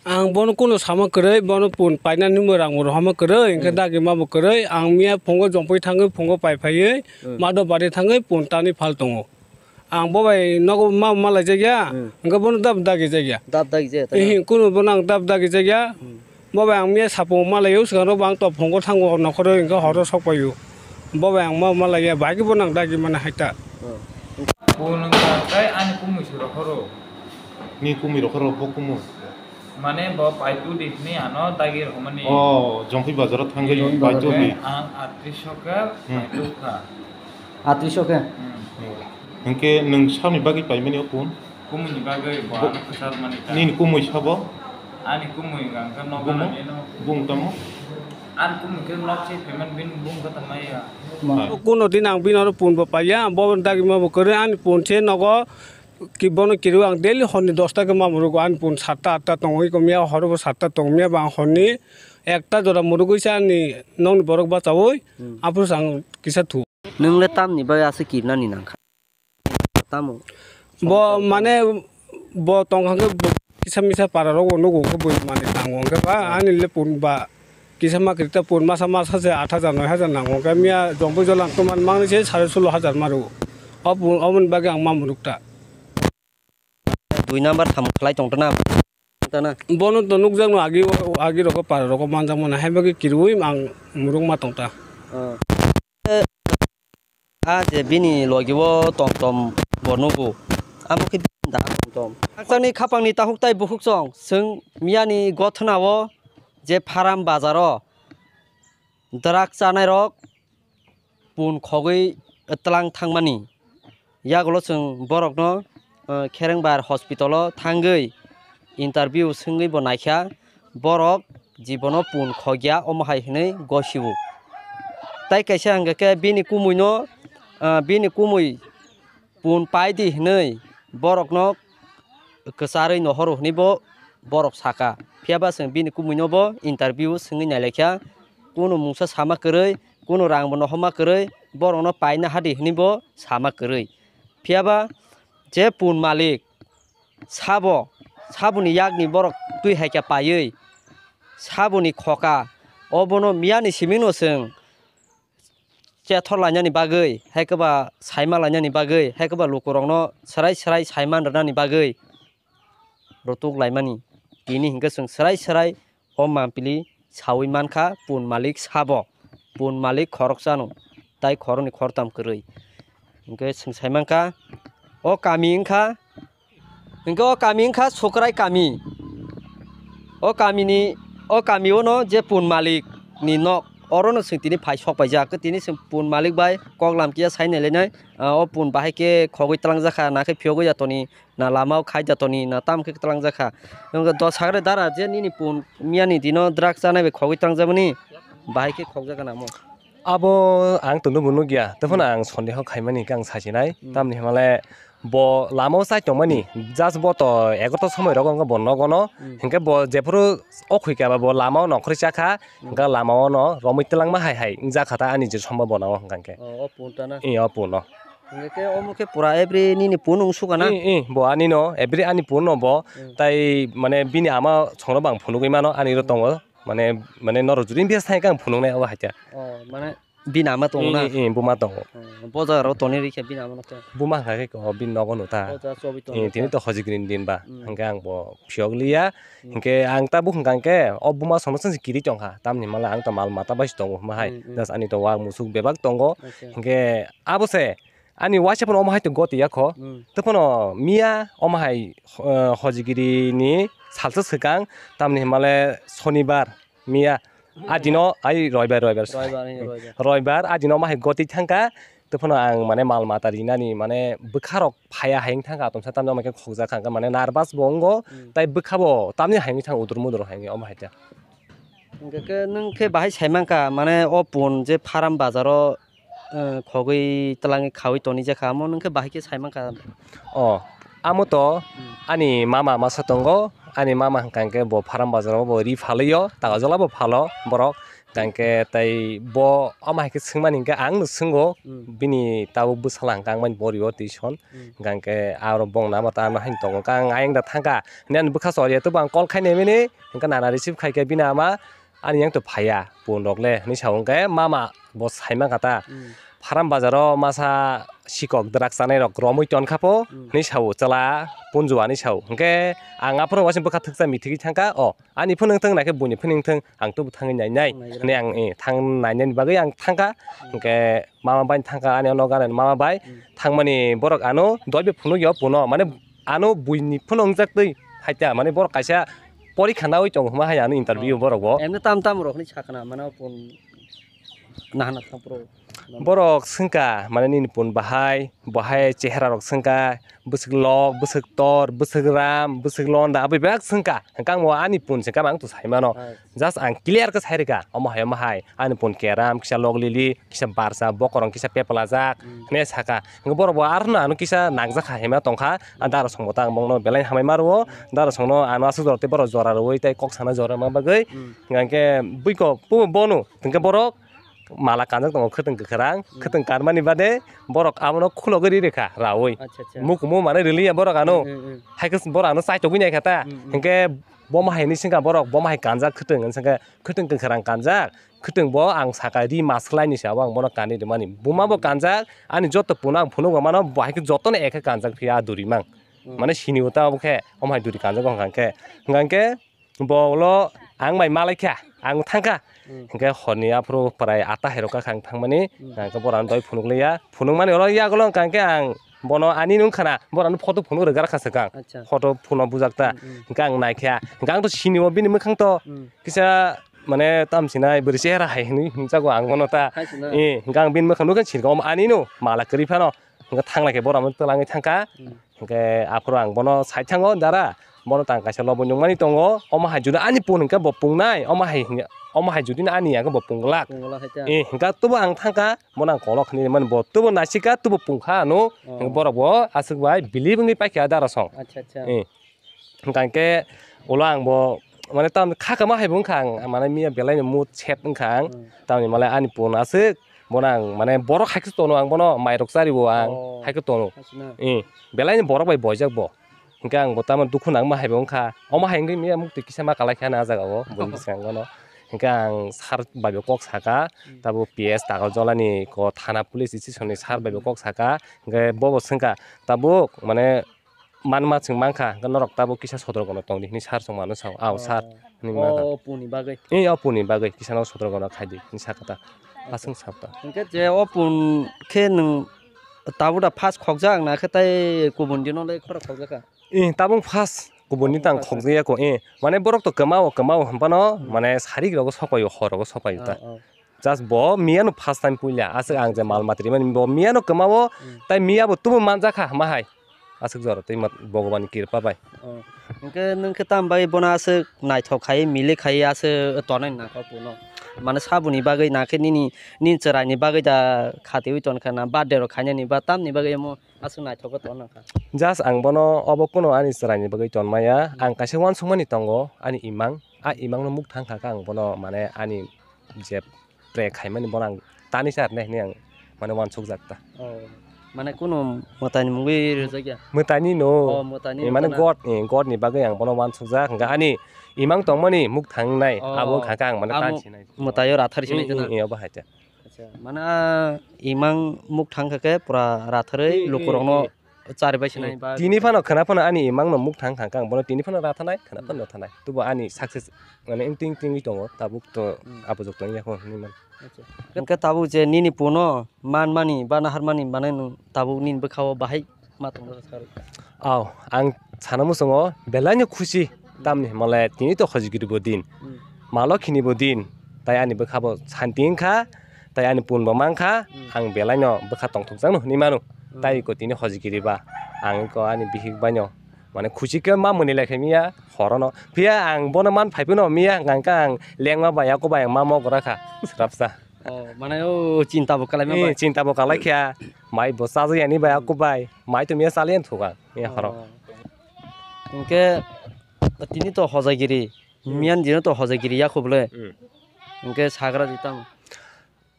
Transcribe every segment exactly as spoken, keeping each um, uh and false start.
Ang bono kuno sama kwrwi, bono pun painani mo rang bo rohorma kwrwi, hwnkhe Hmm. dagi ma bo kwrwi. Ang miya phungo jongpui thangwi, phungo pai phaiwi, Hmm. mado bari thangwi pun tani phal tongo. Ang bo bai nogo ma, ma laijak ya, Hmm. hwnkhe bono dab dagi jak ya. Dab dagi jak ya, Ehe, kuno bono ang dab dagi jak ya. Hmm. Bo bai ang miya sapung ma laio, swkang rok bo ang to phungo thango nokhoro, hwnkhe horo sok paio. Bo bai ang ma, ma laiya, bai khe bono ang dagi mani hai ta. Hmm. Bo nwng ta tei ani kumui se rohoro. Ni kumui rohoro, bo kumui. Mane bo paitu di hwnwi ano dagi rwmani. Oh, Jongpui bazaro thangwi Jongpui bazaro paitu di. Ang atris o khe Hmm. paitu kha. Atris o khe? Hmm. Hwnkhe nwng saboni bagwi paimani o pun? Kumui ni bagwi bo Bo-, ano kwchar mani ta. Nini kumui sabo? Ani kumui hwnkha khe nogo Bumo? Nani no. Bung tamo? Ani kumui khe nok se phaimani bini bung khe tamo ya. Ma. Hai. Kuno din ang bini oro pun bo paiya, bo dagi ma bo kwrwi ani pun se nogo. Ki bono kiriwi ang daily horni dosta khe mamung rwgo, ani pun satta atta tongwi khe miya horo bo satta tong miya ba ang horni ekta jora murugwi se ani nokni borok bachaui Hmm. aphuru se ang kisa thu. Nwng le tamni bagwi aswk kirinani nangkha? Tamo? Bo mane bo tongkha khe bo kisa misa para rok bo nugo khe bo mane tango hwnkhe ba ani le pun ba Kisa ma kwrwi ta pun masa masa se aat hajar noi hajar nango. Khe miya Jongpui jola ang twmani mangni se sare sulo hajar ma rwo. O pun, oboni bagwi ang ma mwnwk ta. Dui number tham khlai tong tana. Tana. Bono to nukjakno agi, agi rogo para rogo manjakmani hai bagwi kirwi ang mwnwk ma tong ta. Ah. A je bini logi o tom tom bo nugo. Amo khe bini da tom tom. Hakchangni khapangni tahuk tai bukhuk chwng, chwng miyani gothona o je Pharam bazar o drug chanai rok pun khogwi tlang thangmani. Yagulo chwng borokno, eh, Kherengbar hospital o thangwi interview swngwi bo naikha. Borok jibono pun khogya omo hai hwnwi gosio. Tai kaisa hwnkha khe bini kumui no, ah, bini kumui pun pai di hwnwi borokno kwcharwi nohoro hwnwi bo borok saka. Phiya ba chwng bini kumui no bo interview swngwi nailaikha. Kunu mungsa sama kwrwi, kunu rang bo nohorma kwrwi, borokno paina hadi hwnwi bo sama kwrwi. Phiya ba je pun malik, Sabo, saboni yakni borok twi hai khe paiwi, saboni khoka, obono miyani simingno chwng chethor lainani bagwi, hai khe ba saima lainani bagwi, hai khe ba lukurokno swrai swrai saima rwnani bagwi rwtuk laimani. Tini hinkhe chwng swrai swrai O mampili sawi mankha pun malik sabo, pun malik khoroksano, tai khoroknwi khoroktham kwrwi. Hinkhe chwng sai mankha, o kami wngkha, hinkhe o kami wngkha Sukrai kami. O kamini, o kamiono je pun malik ni nok, orono chwng tini phai sok paijak. Tini chwng pun malik bai kok lam kiya sai nailainai, ah, o pun bahai khe khogwi twlangjakha, nakhe phiyogwi ya toni. Na lama o khai da toni, na tamo khe twlangjak kha. Nwng dos hakhe dara je nini pun miyani dino drug chanai bai khogwi twlangjakmani, bahai khe khokjak gana mo. Abo ang tongno bo nukya, tei phano Hmm. ang sondeho khaimani khe ang sachinai. Hmm. Tamni hwnmale bo lama o chai tongmani, Hmm. just bo to egarota somoi rogo wngkha bo nogono, Hmm. hinkhe bo jephuru o khuikha ba bo lama o nongkhorwi chakha, Hmm. hinkhe lama o no romwi twlangma hai hai wngjakha ta ani je somba bo nang o hwnkha khe. Oh, o pun ta na? Ee, o pun o. Hingke khe omo khe pura every nini phone wng suka na? Ee, ee, bo ani no, every ani phone no bo, Hmm. tai mane bini ama songno bang phunugwi mano, ani ro Hmm. tongo, mane, mane norok jodi biyas thai khe ang phunuknai abo hai khe. Oh, mane bini ama tongo na? Ee, ee, buma tongo. Hmm, bo jaga rok tonwi rikha bini ama no khe? Buma hwnkha khe ko, bini nogo no ta. O jaga chobi tongo Ee, tini ta? To hojigri ni din ba, Hmm. hingke ang bo phiyok liya, Hmm. hingke ang tabuk hwnkha khe o buma songno chwng se kiri tongkha, tamni hwnmale ang to mal mata bai se tongo hwnba hai, Hmm, hmm. Just ani to wak musuk bebak tongo, Acha. Hingke abo se. Ani waisa phano omo hai to goti ya kho. Hmm. Tei phano miya omo hai, eh, hojigiri ni salsa swkang, tamni hwnmale sonibar miya. Hmm. Adino ai roibar, roibar. Roibar, ai roibar. Roibar, adino omo hai goti thangka. Tei phano ang mane mal mata rinani mane bwkha rok phaiya hai wng thangka, atomsa tamni omo khe khokjak kha, mane nervous bo wngo, Hmm. Tai bwkha bo tamni hai wng thang udur mudur hai wng omo hai ta. Hingke khe nwng khe bahai sai mankha, mane o pun je Pharam bazaro, eh, khogwi twlangwi khaui tonijak kha, omo nwng khe bahai khe sai mankha. O, amo to Hmm. Ani mama masa tongo, ani mama hwnkha hwnkhe bo Pharam bazaro bo ri phalwi o, tagajola bo phalo borok, Hingke tai bo omo hai khe swngmani hingke ang no swnggo, Hmm. bini tabuk bwsala hingke ang mani borio tuition. Hmm. Hingke aro bong nama ta ano haino tongo, hingke ang ayang da thangka. Hingke ani bwkha choriya tei bo ang call khai naimani, hingke nana receive khai khe bini ama ani yang to phaiya, pun rok le, hinui sa hingke mama bo sai mankha ta. Hmm. Pharam bazaro masa sikok drak chanai rok romwi tonkha po, Hmm. hinui sa o chwla punju ani sa o. Hingke ang aphuru waisa bwkha thwksa mithigwi thangka, o ani phunung thung naikhe buini phunung thung. Ang tubu thangwi nainai Naigra. Hwnwi ang, eh, thang nainani bagwi ang thangkha. Hmm. Hwnkhe mama bai thangkha, ani o nogo ani mama bai Hmm. thangmani borok ano doibe phunukya o puno, mane ano buini phunukjak twi phaikha, mane borok kaisa porikha nawi tongo hwnma hai ano interview Oh. borok bo. Emni tam tam rok hwnwi sakha na, mane o pun nahana thangphuru. Borok swngkha, mane nini pun bahai, bahai chehra rok swngkha, bwswk lok, bwswk tor, bwswk ram, bwswk londa, abo bebak swngkha. Hwnkhe ang bo ani pun se gabang to sai mano. Hai. Just ang clear khe sai rwkha, omo hai, omo hai, ani pun keram, kisa lok lili, kisa barsa, bokorong kisa peplajak, Hmm. hwnwi saka. Hwnkhe borok bo arno ano kisa nangjak kha hima tongkha, a dara song bo ta ang bongno belai hamai ma rwo, dara songno ano aswk jora tei borok jora rwui tei kok sana jora ma bagwi, Hmm. hwnkhe buiko bo bono, hwnkhe borok mala kanjak tongo khwtwng kwkhwrang, Hmm. khwtwng kanmani bade borok abono khulogwi ri rwkha raui. Acha, acha. Mukumu mane riliya borok ano. Hmm, hmm, hmm. Haikhe borok ano chaitogwi naikha ta. Hmm, hmm. Hinkhe bomo hai hinwi swngkha borok, bomo hai kanjak khwtwng, hinkhe khwtwng kwkhwrang kanjak, khwtwng bo ang saka ri mas khlaini se abo ang bono kanwi rwmani. Buma bo Hmm. kanjak, ani joto puno ang phunukgo mano, bo haikhe jotono ekhe kanjak phiya duri mang. Hmm. Mane sini uta obo khe, omo hai duri kanjak wngkha hinkhe. Hinkhe Bo ulo ang bai malai kha, ang thang kha. Hmm. Hinkhe horni aphuru prai atta hai rok kha ang thangmani, Hmm. hinkhe borok ano doi phunuk liya. Phunukmani oro yagulo wngkha hinkhe ang bono ani nung khana, borok ano photo phunuk rwgara kha swkang. Acha. Photo phunuk bujak ta. Hmm, hmm. Hinkhe ang nai kha. Hinkhe ang to sini o bini mwkhang to Hmm. kisa mane tam sinai bwrwi chehra hai hinwi hinjago ang bono ta. Hai sinai. Eh, hinkhe ang bini mwkhang nukha sini o ani no mala kwrwi phano. Hinkhe thang lai khe borok ano twlangwi thang kha. Hmm. Hingke aphuru ang bono sai thango, "Dara, bono tang kaisa lobwi nungmani tongo, omo hai jodi ani pung hingke bo pungnai, omo hai hingke, omo hai jodi ani ya hingke bo punglak." Punglak hai ta. Eh, hingke tubo ang thangka, bono ang kolok hinwi mani bo tubo naisika, tubo pungkha ano, Oh. hingke borok bo aswk bai believe wngwi paikha dara song. Acha, acha. Eh, hingke ulo ang bo mane tamni kha kama hai bo wngkha ang, mane miya belai no mood set wngkha ang, Hmm. tamni mane ani pung aswk. Bono ang mane borok hai khe tono ang bono mairok chari o ang Oh. hai khe tono. Aswk na? Eh, belai ni borok bai boijak bo. Hingke ang bo tamo dukhu nangma hai bo wngkha. Omo hai wngwi miya mukti kisa ma kalai kha na ah jaga o boni bwskango no. Hingke ang sir bai bo kok saka, Hmm. tabuk P S Takarjala ni ko thana police station ni sir bai bo kok saka. Hingke bo bo swngkha, "Tabuk mane manma chwng mankha, hwnkhe norok tabuk kisa sotrogono tongdi," hinwi sir chwng mano sao. Ao, Oh. sir, hinwi mankha. Oh, puni bagwi. Eh, o puni bagwi kisa no sotrogono khaidi, hinwi sakha ta. Aswng sakha ta. Hwnkhe je o pun khe nwng tabuk da first khokjak, na khe tai kubun dino le khorok khokjak kha? Eh, tabuk first kubun ni tang First. Khokjak ya ko, eh. Mane borok to kwmao, kwmao hwnphano, Hmm. mane sarik rogo sokpaio, hor rogo sokpaio ta. Oh, oh. Just bo miyano first time puila, aswk ang je mal mati rimani, bo miyano kwmao, Hmm. tai miya bo tubu manjakha hama hai. Aswk jora twi mat-, Bhagwan ni kirpa bai. Oh. Hwnkhe nwng khe tam bai bono aswk naithok khai, milik khai aswk tonai na kha puno. Mane saboni bagwi na khe nini, nini chwraini bagwi da khatiwi tonkha na, birthday rok khainani ba tamni bagwi omo aswk naithok khe tongna kha. Just ang bono obo kuno ani chwraini bagwi tonmaya. Hmm. Ang kaisa uansukmani tongo, ani imang. A imangno muk thang kha khe ang bono mane ani je pre khaimani bono ang tani sa rwnai hinwi ang mane uansukjak ta. Oh, mane kunu mwtaini mungwi rijak ya? Mwtaini no. Oh, mwtaini Eh, mane mwtana. God, eh, God ni bagwi ang bono uansukjak. Hwnkhe ani imang tongmani muk thangnai, Oh, abo wngkha khe ang mane amo tan sinai. Mwtaio rathar sinai Eh, jana? Eh, eh, obo hai ta. Acha, mane a imang muk thang kha khe pura ratharwi Eh, eh, lukurokno eh. Chari bai sinai ba. Tini phano khwna phano ani imang no muk thang thang kang bono tini phano rathanai khwna phano Hmm. rathanai tubo ani success mane wng ting tingwi tongo tabuk to Hmm. abojok tong yakho hinwi man. Acha. Hwnkhe tabuk je nini puno manmani ba naharmani mane nwng tabuk nini bwkhao bahai ma tongna sa rw. Aw, ang sana muchungo belai no khusi tamni hwnmale tini to hojigiri bo din. Hmm. Ma lokhini bo din, tai ani bwkha bo santi wngkha, tai ani pun bo mankha, Hmm. ang belai no bwkha tongthokjak no hinwi mano. Hmm. Tai ko tini hojigiri ba, ang ko ani bihik bai no, mane khusi khe ma mwnwi lai khe miya, horo no. Phiya ang bono man phai phano miya, hwnkha khe ang lengma bai, ako bai ang ma mogra kha, swrapsa. Oh, mane o chinta bo kalai ma Eh, bai. Chinta bo kalai kha, mai bo chajak yani bai, Hmm. ako bai, mai to miya chaliyan thuka, miya horo. Oh. Hwnkhe tini to hojagiri, Hmm. Miyan dino to hojagiri ya khuble. Hmm. Hwnkhe sagra di tamo?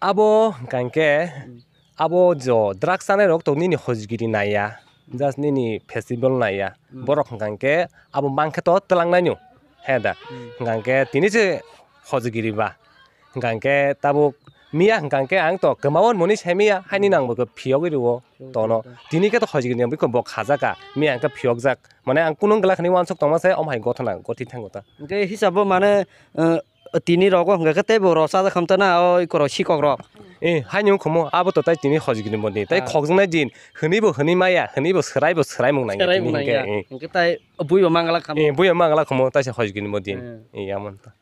Abo hwnkha hwnkhe, hmm, abo jo drugs chanai rok to nini hojigiri naiya, hmm, just nini festival naiya. Hmm. Borok hwnkha hwnkhe abo mankhe to twlang naino. He da. Hmm. Hwnkha hwnkhe tini se hojigiri ba. Hwnkha hwnkhe tabuk miya hwnkha hwnkhe ang to kwmaui moni sai miya, haini, hmm, nang bo khe phiyogwi rwo. Tono. Tini khe to hojigini bwkha bo khajaka. Miya hwnkhe phiyokjak. Mane ang kunu wngla khani uansuk tongma se, omo hai gothana gotwi thango ta. Hwnkhe hisabo mane, eh, tini rogo hwnkhe khe teibo rw chajak khamtana o ikorok sikok rok. Eh, haini wngkhumu abo to tai tini hojigini moni. Tai, ah, khokjaknai din. Hwnwi bo hwnwi maya, hwnwi bo swrai bo swrai mung nangya. Swrai tini mung hwnkhe, nangya. Eh. Hwnkhe tai buibo mangala khamu. Eh, buibo mangala khamu taisa hojigini moni. Eh. Eh, amon ta.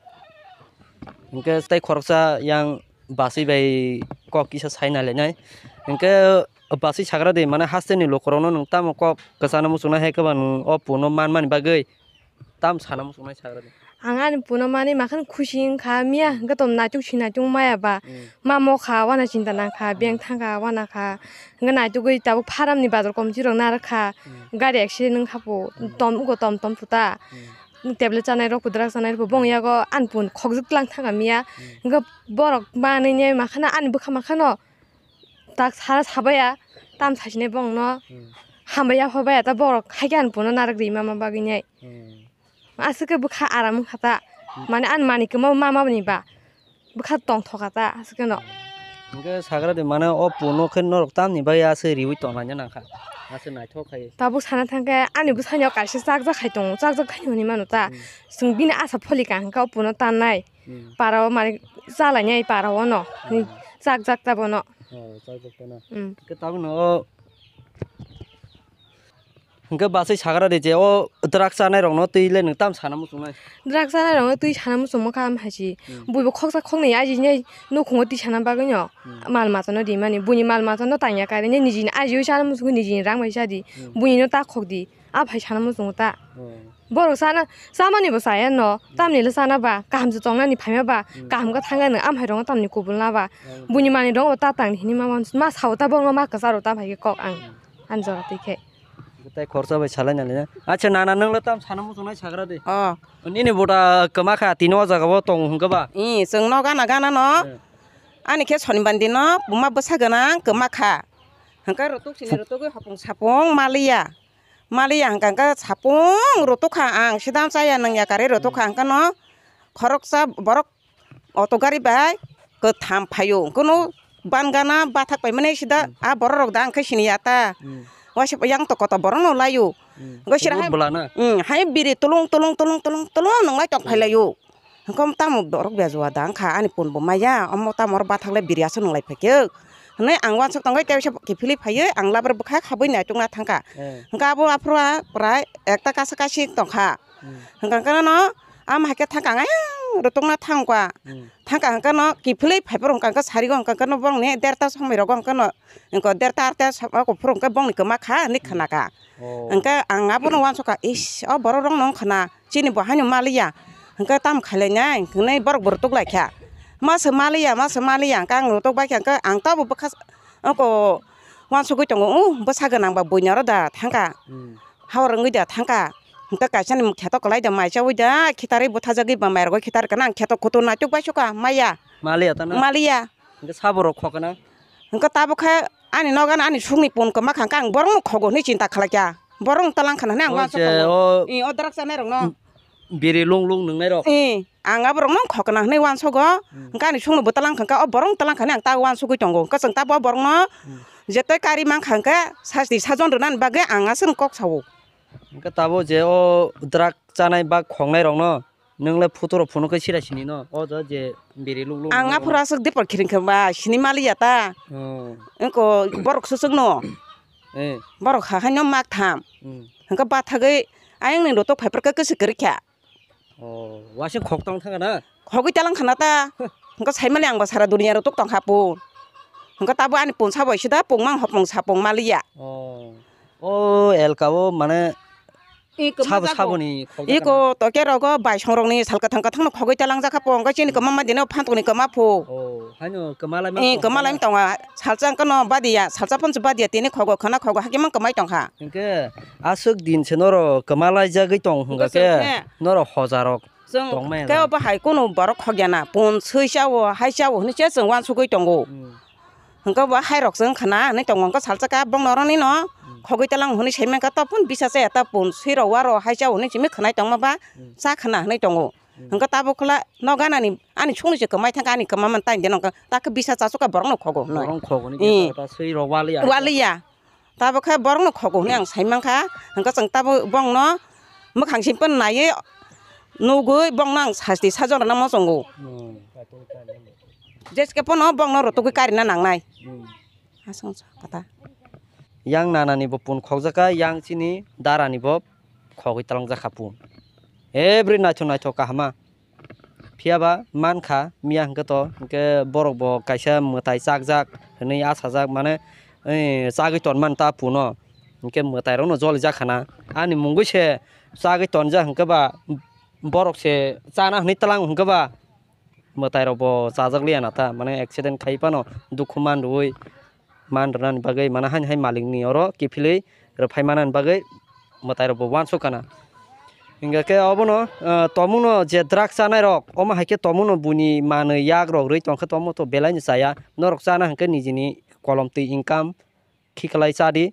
Hwnkhe tai khoroksa yang basui bai kok kisa sai nailainai. Hwnkhe basui sagra di, mane hasteni lukurokno nwng tamo kok kwchana muchungnai hai khe ba nwng o puno manmani bagwi tamo sana muchungnai sagra di? Ang ani puno manwi makhano khusi wngkha, miya hwnkhe tom naituk si naituk maya ba. Hmm. Ma mokha, wana chinta nangkha, hmm, beng thangkha, wana kha. Hwnkhe naitugwi tabuk pharamni bazar committee rok narwkha. Hmm. Gari accident wngkha po, hmm, tom ugo tom tom puta. Hmm. Tablet chanai rok, drugs chanai rok, bong, hmm, yago ani pun khokjwk tlang thangkha miya. Hmm. Hwnkhe borok manwi nai makhano ani bwkha makhano tak sara sabaya, tam sasinai bongno. Hmm. Hambai yapha baya ta borok haikhe ani puno narwk ri mama bagwi nai. Hmm. Aswk khe bwkha aram wngkha ta. Hmm. Mane ani manwi kwma mama ni ba. Bwkha tongthoka ta aswk no. Hwnkhe sagra de mane o puno khe norok tamni bagwi aswk riwi tonglaina nangkha. Aswk naithok khai. Tabuk sana thangkhe ani bwsano kaisa chakjak khai tongo, chakjak khai hwnwi mano ta. Hmm. Chwng bini asa pholikha hwnkhe o puno tannai. Hmm. Para o mane chalainai para o no. Hmm. Chakjak ta bono. Oh, chakjak ta na. Hmm. Khe tabuk no o Hwnkhe basai sagra di je o drugs chanai rokno twi le nwng tam sana muchungnai? Drugs chanai rokno twi sana muchungma kha am hai si. Hmm. Buibo khoksa khoknwi ajinai nukhungo twi sana bagwino, hmm, mal matano rimani. Buini mal matano tangya kari nai nijini ajiwi sana muchungo nijini rang bai cha di. Hmm. Buinino ta khok di. A phai sana muchungo ta. Hmm. Borok chana, chamani bo chaya no. Hmm. Tamni le chana ba, kaham se tongnani phaima ba, hmm, kaham khe thangya nwng am hai rokno tamni kubulna ba. Hmm. Buini manwi rokno ta tang di hinwi ma, ma sao ta borokno ma kwcharo ta phai khe kok ang. Hmm. Ani jora twi khe. Tai khoroksa bai salai nani na. Acha nana nwng le tam sana muchungnai sagra de. Oh. Nini bota kwma kha tini o jaga o tong hwnkhe ba? Ee, chwng no gana gana no. Eh. Ani khe sonibar din no buma bwsa gwnang kwma kha. Hwnkhe rotok sini rotogwi hapung sapung maliya. Maliya hwnkha hwnkhe sapung rotok kha ang sidam chaya nangya kari rotok kha hwnkhe no khoroksa borok auto gari bai kwtham phaio, hwnkhe no ban gana bathak paimani sida, hmm, a borok rok da hwnkhe siniya ta. Hmm. Waisa yang to kotor borok no laio. Hmm. Hwnkhe sira hai, hmm, hai biri tulung tulung tulung tulung tulung nwnglai tong phailaio. Hwnkhe tamo borok bejua da wngkha ani pun bo maya, omo tamo oro bathak le biri aswk nwnglai phaikhe. Hwnwi ang uansuk tongwi tei kiphilwi phaiwi ang labar bwkha khabwi naitukna thangkha. Eh. Hwnkhe abo aphuru a prai ekta kasa kasi tongkha. Hmm. Hwnkha hwnkhe no, am hai khe thangka ang ayang rwtwkna thangkha. Hmm. Thangka hwnkhe no kiphilwi phaiphuru hwnkha hwnkhe sarigo hwnkha hwnkhe no borokni derta somoi rogo hwnkhe no, hwnkhe derta arta sabo kuphuru hwnkhe bongni kwma kha hinwi khna kha. Oh. Hwnkhe ang abono uansukha, "Ish, o borok rokno wngkha na, chini bo haino maliya." Hwnkhe tamo khailainai hinwi borok bo rwtwk laikha. Ma se maliya, ma se maliya hwnkhe ang rwtwk baikha hwnkhe ang tabo bwkha s-, oko uansugwi tongo, "Uh, bwsa gwnang ba buini oro da thangkha." Hmm. Hao rwngwi da thangkha. Hwnkhe kaisani kheto kwlai da mai chaui da, khitarwi bwthajagwi ba mai rwgwi khitar kana ang kheto kutung naituk bai sukha maya. Maliya ta na? Maliya. Hwnkhe sabo rok khokna? Hwnkhe tabuk khe ani nogo ani sukni pun kwma kha hwnkhe ang borokno khogo hwnwi chinta khlaikha. Borokno twlang khna hwnwi ang uansukha. O je o, o drugs chanai rokno. Biri lung lung nwngnai rok. Ee, ang aborokno khokna hwnwi uansugo. Hmm. Hwnkhe ani sukno bo twlang kha hwnkhe o borokno twlang khani ang ta uansugwi tongo. Hwnkhe chwng tabuk o borokno, hmm, je tei kari mankha hwnkhe sasti sajon rwnani bagwi ang aswk kok sao. Hwnkhe tabuk je o drug chanai ba khoknai rokno nwng le photo rok phunuk khe sira sini no? O jaga je biri lung lung. Ang aphuru aswk dipor khiring khe ba sini maliya ta. Oh. Wngko borok swswk no. Eh. Borok ha haino mak tham. Hmm. Hwnkhe bathagwi ayang ni rotok phaiphar khe kwswk kwrwi kha. Oh, uaising khok tong thangkha na? Khogwi talang khana ta. Hwnkhe saimali ang bo sara duniya rok tuk tongkha pun. Hwnkhe tabuk ani pun sabo sida pungmang hopong sapung maliya. Oh. O elka o mane sabo saboni khok jakha na? Iko toke rogo baisong rokni sal kwthang kwthang no khogwi talang jakha pun. Hwnkhe chini kwma ma dino phantok ni kwma phu. Oh, haino kwma lai ma. Eh, kwma lai tongo. Salsa hwnkhe no badiya, salsa phonsi badiya tini khogo khana khogo hakhe mang kwmai tongkha. Hwnkhe aswk din se noro kwma laijagwi tong hwnkha khe noro hojarok. Chwng tongmaya khe na. Obo hai kunu borok khokya na, pun swi chao, hai chao hwnwi se chwng uansugwi tongo. Hmm. Hwnkhe bo hai rok chwng khna hwnwi tongo, hwnkhe salsa kha bongno oroni no Hmm. khogwi talang hwnwi sai mankha, to pun bisa chaya, ta pun swi rok uaro hai chao hwnwi simi khwnai tongma ba Hmm. cha khna hwnwi tongo. Hmm. Hwnkhe tabuk khlai no ganani ani sungni se kwmai thangkha, ani kwma man tai de nokha, ta khe bisa chasukha borokno khogo hwnwi. Borok khogoni Hmm. ta swi rok waliya. Waliya. Tabuk khe borokno khogo hwnwi ang sai mankha, hwnkhe chwng tabuk bongno mwkhang simi phano naiwi nugwi bongno ang sasti sajona nangma chongo. Hmm. Jeske phano bongno rwtugwi karina nangnai. Hmm. Aswk kata. Yang nanani bo pun khokjakha, yang chini darani bo khogwi talangjakha pun. Every naithok naithok kahama. Phiya ba mankha miya hwnkhe to, hwnkhe borok bo kaisa mwtai chakjak hwnwi achajak, mane, eh, chagwi tonmani ta puno, hwnkhe mwtairokno jolijak khana. Ani mungwi se chagwi tonjak hwnkhe ba borok se chana hwnwi tlang hwnkhe ba mwtairok bo chajak liya na ta, mane accident khai phano dukhu man rwui man rwnani bagwi, mane haini hai malikni oro kiphilwi rwphai manani bagwi mwtairok bo uansuk kana. Hingkha khe obono, ah, tomungno je drugs chanairok, omo hai khe tomungno buini manwi yakrok rwi tongkhe tomo to belaino chaya. Norok chana hwnkhe nijini kolom twi income khiklai chadi,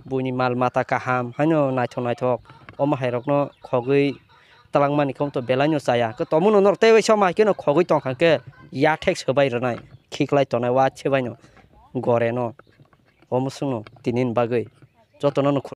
buini mal mata kaham haino naithok naithok, omo hairokno khogwi talangmani khe to belaino chaya. Khe tomungno norok teibo soma hai kheno khogwi tongkha khe yathek swbai rwnai, khiklai tongnai, wa sebaino goreno. Omo chwngno tinini bagwi jotono no